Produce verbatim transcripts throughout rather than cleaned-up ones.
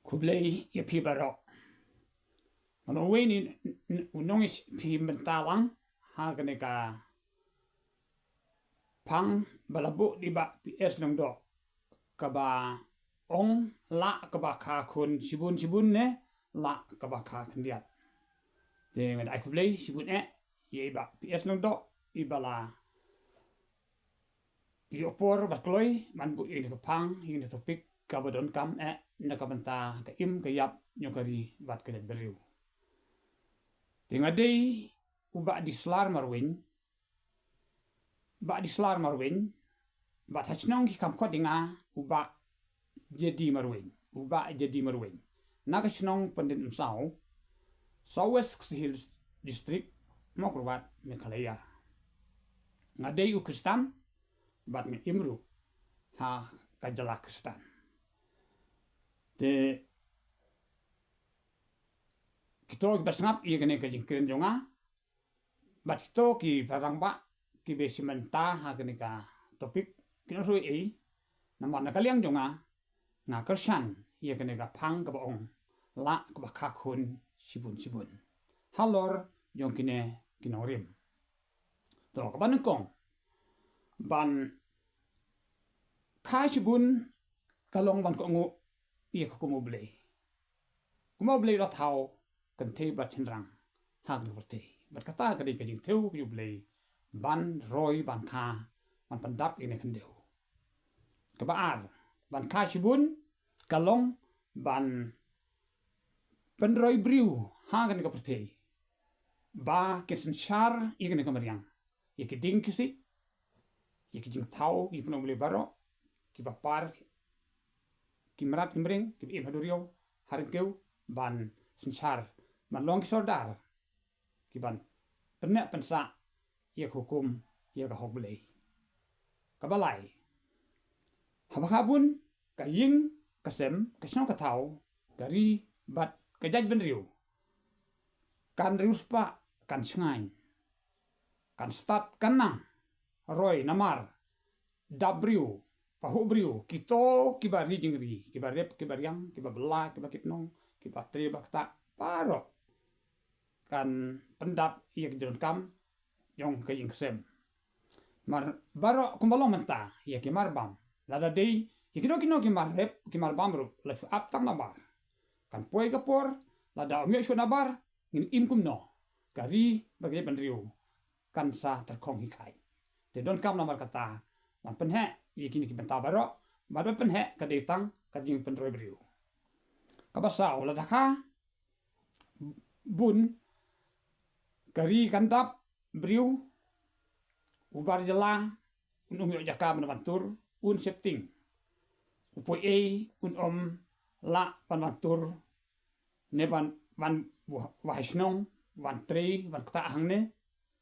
Khublei ïa phi baroh. Nga long uwei na u nongïashim bynta lang ha kane ka phang ba la buh da i Bah P S Lyngdoh, kaba ong lah kaba kha khun shibun shibun ne lah kaba kha khyndiat. Te nga da ai khublei shibun eh ïa i Bah P S Lyngdoh, iba la ïoh por bad kloi ban buh ïa kane ka phang, ïa kane ka topic kaba donkam eh na ka bynta ka im ka ïap jong ka ri bad ka jaitbynriew. Te nga dei u Bah Dislar Marwein, Bah Dislar Marwein, bad ha shnong ki kham khot ïa nga u Bah J D Marwein, u Bah J D Marwein, na ka shnong Pandit Msaw, South West Khasi Hills District, Mawkyrwat, Meghalaya. Nga dei u Khristan bad nga im ruh ha ka jylla Khristan. Te kito kiba sngap ïa kane ka jingkren jong nga, bad kito ki para rangbah kiba shim bynta ha kane ka topic, kin ym ïohi ei, namar na ka liang jong nga, nga kyrshan ïa kane ka phang kaba ong lah kaba kha khun shibun shibun halor jong kine ki nongrim. To, kaba nyngkong, ban kha shibun ka long ban kohnguh ïa ka hukum U Blei. Kumba U Blei u la thaw kynthei bad shynrang ha kane ka pyrthei, bad kata ka dei ka jingthew ka jong U Blei ban roi, ban kha, ban pyndap ïa kane khyndew. Kaba ar, ban kha shibun ka long ban pynroi briew ha kane ka pyrthei ba kin synshar ïa kane ka mariang, ïa ki dieng ki siej, ïa ki jingthaw, ïa ki pynlong U Blei baroh, kiba par, ki mrad ki mreng, kiba im ha duriaw, ha ryngkew, ban synshar, ban long ki sordar kiban pynneh pynsah ïa ka hukum, ïa ka hok Blei. Kaba lai, haba kha bun, ka ïing ka sem, ka shnong ka thaw, ka ri bad ka jaitbynriew kan riewspah, kan shngaiñ, kan stad, kan nang roi, namar dap briew, pahuh briew, kito kiba ri jingri, kiba rep, kiba riang, kiba bylla, kiba kit nong, kiba trei ba ktah, baroh kan pyndap ïa ka jingdonkam jong ka ïing ka sem. Namar baroh kumba long mynta, ïa ki marbam, lada dei ïa kino kino ki mar rep, ki marbam ruh, la shu ap tang nabar. Kan poi ka por, lada ym ïoh shuh nabar, ngin im kumno? Ka ri bad ka jaitbynriew kan sa tyrkhong hi khaid. Te donkam namar kata ban pynheh ïa kine ki bynta baroh, bad ban pynheh ka dei tang ka jingpynroi briew. Kaba saw, lada kha bun, ka ri kan dap briew, u bar jylla un ym ïoh jaka ban wan tur, un sheptieng. U poi ei un ym lah ban wan tur, ne ban, ban wahai shnong, wan trei, wan ktah hangne.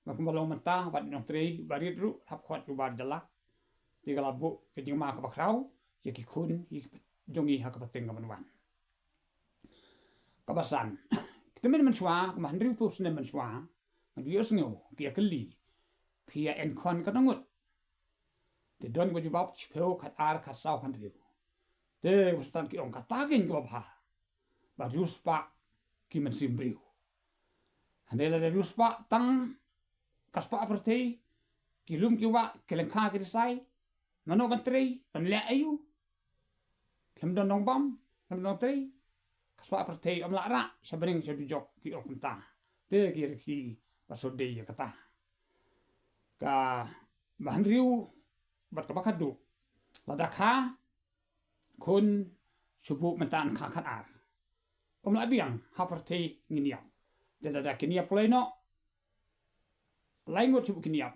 Ba kumba long mynta, wat nongtrei barit ruh hap khot u bar jylla. Te ka la buh ka jingma kaba khraw ïa ki khun, ïa ki jong ngi ha ka pateng kaban wan. Kaba san, ki tymmen mynshuwa, kumba hynriewphew snem mynshuwa, nga ju ïohsngew ki ïa kylli, phi ïa en khon katno ngut? Te don kiba jubab, shiphew, khatar, khatsaw, khathynriew. Te u Soitan ki ong, kata keiñ kaba bha, ba riewspah ki mynsiem briew. Hynrei lada riewspah tang ka spah pyrthei, ki lum ki wah, ki lyngkha ki rysai, mano ban trei, ban leh aïu? Khlem don nongbam, khlem don trei, ka spah pyrthei ym lah rah sha bneng sha dujok, ki ong kumta. Te ki rkhie ba shu dei ïa kata. Kaba hynriew bad kaba khatduh, lada kha khun, shu buh mynta yn kha khatar. Ym lah biang, ha pyrthei ngin ïap. Te lada kin ïap kloi noh, lai ngut shu buh kin ïap,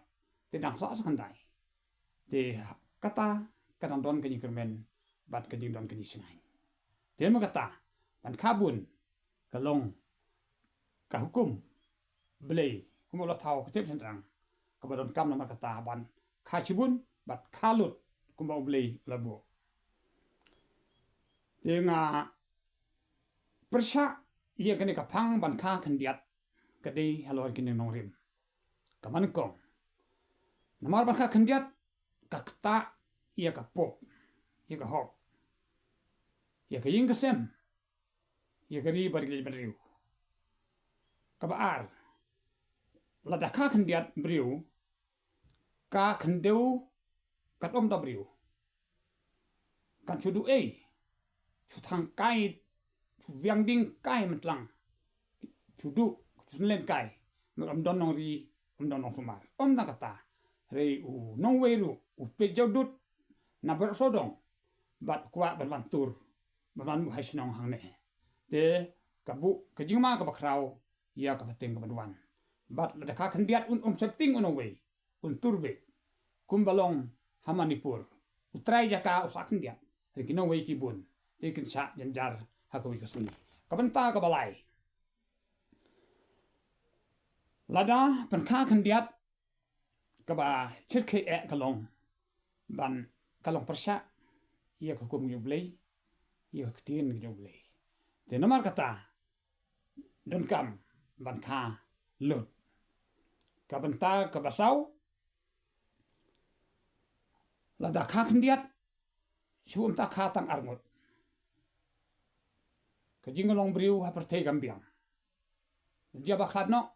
te dang sah sa khyndai. Te kata ka dang don ka jingkyrmen bad ka jingdon ka jingshngaiñ. Te namar kata, ban kha bun ka long ka hukum Blei, kumba u la thaw ka tep shynrang, kaba donkam namar kata ban kha shibun bad kha lut kumba U Blei u la buh. Te nga pyrshah ïa kane ka phang ban kha khyndiat, ka dei halor kine nongrim. Kaba nyngkong, namar ban kha khyndiat, ka ktah ïa ka pop, ïa ka hok, ïa ka ïing ka sem, ïa ka ri bad ka jaitbynriew. Kaba ar, lada ka khyndiat briew, ka khyndew kat ym da briew. Kan shu duh ei, shu thang kai, shu biang ding kai myntlang, shu duh, shu sngewlem kai, ym don nongri, ym don nongsumar. Ym tang kata, hynrei u nongwei ruh u peit jawdut na baroh sawdong, bad u kwah ban wan tur, ban wan buh ha shnong hangne. Te ka buh ka jingma kaba khraw ïa ka pateng kaba wan. Bad lada ka khyndiat un ym sheptieng u nongwei, un tur beit. Kumba long ha Manipur, u trai jaka u sah khyndiat, hynrei ki nongwei ki bun, te kin shah jynjar ha kawei ka sngi. Ka bynta kaba lai, lada pynkha khyndiat, kaba shyrkhei eh ka long ban, ka long pyrshah ïa ka hukum ka jong U Blei, ïa ka ktien ka jong U Blei. Te namar kata, donkam ban kha lut. Ka bynta kaba saw, lada kha khyndiat, shu ym ta kha tang arngut. Ka jinglong briew ha pyrthei kam biang. Jia ba khlad noh,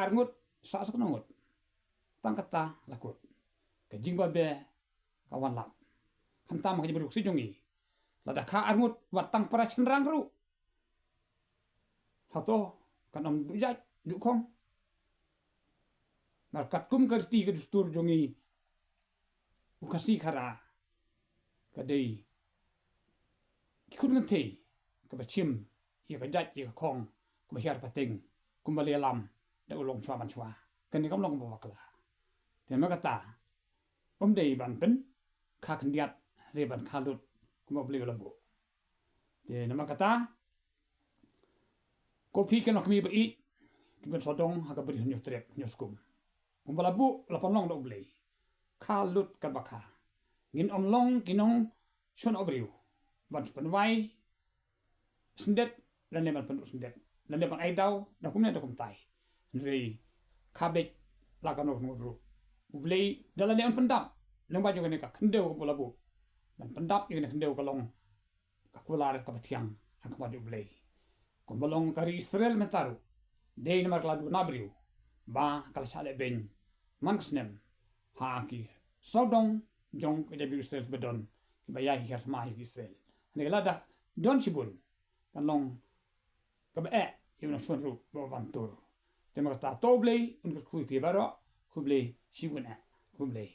arngut, sah suk ngut. Tang kata la kut. Ka jingbabe ka wan lap. Khamtam ha ka jingbabe ka jong ngi, lada kha arngut, wat tang para shynrang ruh, hato kan ym duh jait, duh khong? Namar katkum ka riti ka dustur jong ngi, u Khasi Khara ka dei ki khun kynthei kaba shim ïa ka jait ïa ka khong kaba hiar pateng, kumba la ïalam da u longshuwa mansuwa. Kane kam long kaba bakla. Te namar kata, ym dei ban pynkha khyndiat, hynrei ban kha lut kumba U Blei u la buh. Te namar kata, ko phi ki nongkmie ba ïeit, ki ban sawdong ha ka Bri Hynñiewtrep Hynñiewskum, kumba la buh la pynlong da U Blei, kha lut katba kha. Ngin ym long ki nongshun briew ban shu pynwai syndet lane ban pynduh syndet lane ban ai daw da kumne da kumtai. Hynrei kha beit la ka nongkynnoh ruh. U Blei da lane un pyndap lyngba jong kane ka khyndew kaba u la buh. Ban pyndap ïa kane ka khyndew ka long ka kular kaba thiang ha khmat U Blei. Kumba long ka ri Israel mynta ruh, dei namar ka la duna briew ba ka la shah leh beiñ man ka snem ha ki sawdong jong ka jaitbynriew Israel ba don, kiba ïai hiar thma ïa ki Israel. Hynrei lada don shibun, kan long kaba eh ïa u nongshun ruh ba u ban tur. Te namar kata, to U Blei un kyrkhu ïa phi baroh. Khublei shibun eh. Khublei.